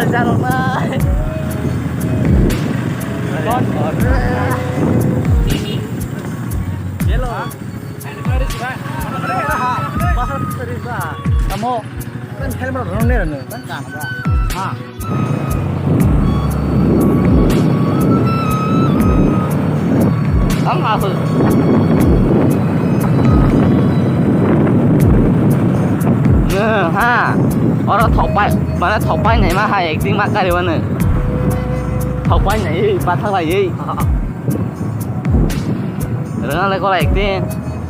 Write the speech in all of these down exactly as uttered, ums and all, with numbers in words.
Chalo na. Hello. Tamo. Kan helmet rong ne rano. Kan kan ba. Ha. Ang asal. Nge, ha. Oro thokpai, mana thokpai nai ma ha, acting ma kari wane. Thokpai nai, pathak lai. Rwna le kola acting.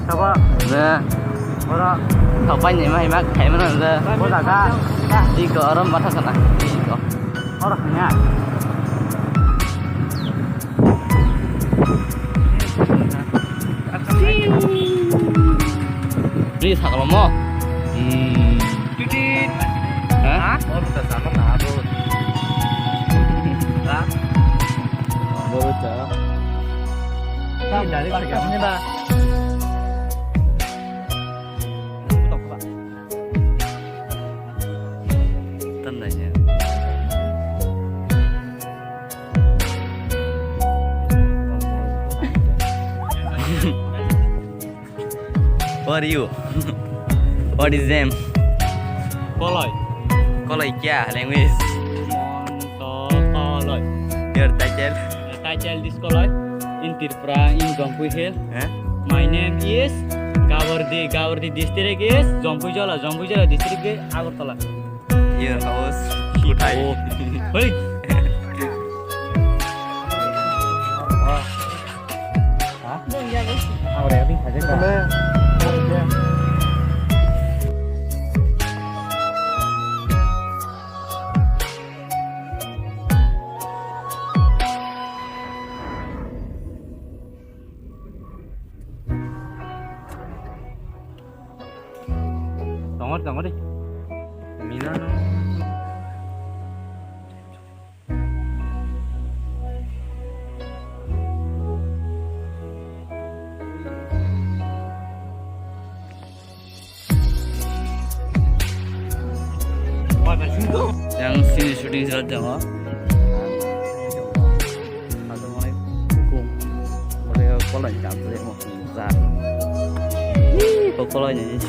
Sabo. Nge. Oro. Thokpai nai ma, ma khai mana le. Bo da ka. Iko oro ma thak na. Iko. Oro hanya. Please, sakalo mo. Hmm. Titit. Ha? Ha? Oh, minta sama tak ada. Ha? Baru cak. Ini dari mana? Tandanya. Who are you? What is name? Koloi. Koloi kya language? Mon to Koloi. Your title? Title this Koloi. In Tripura, in Jampui Hill. Eh? My name is Gabardi. Gabardi district is Jampui Jala. Jampui Jala district is Agartala. Your house? Kuthai? Hey. Tongo, tongo de. Mina no. Yang sini shooting sila tongo. Ada mana hukum? Mereka kolai jam tu. Za. Ih, kokolai ni.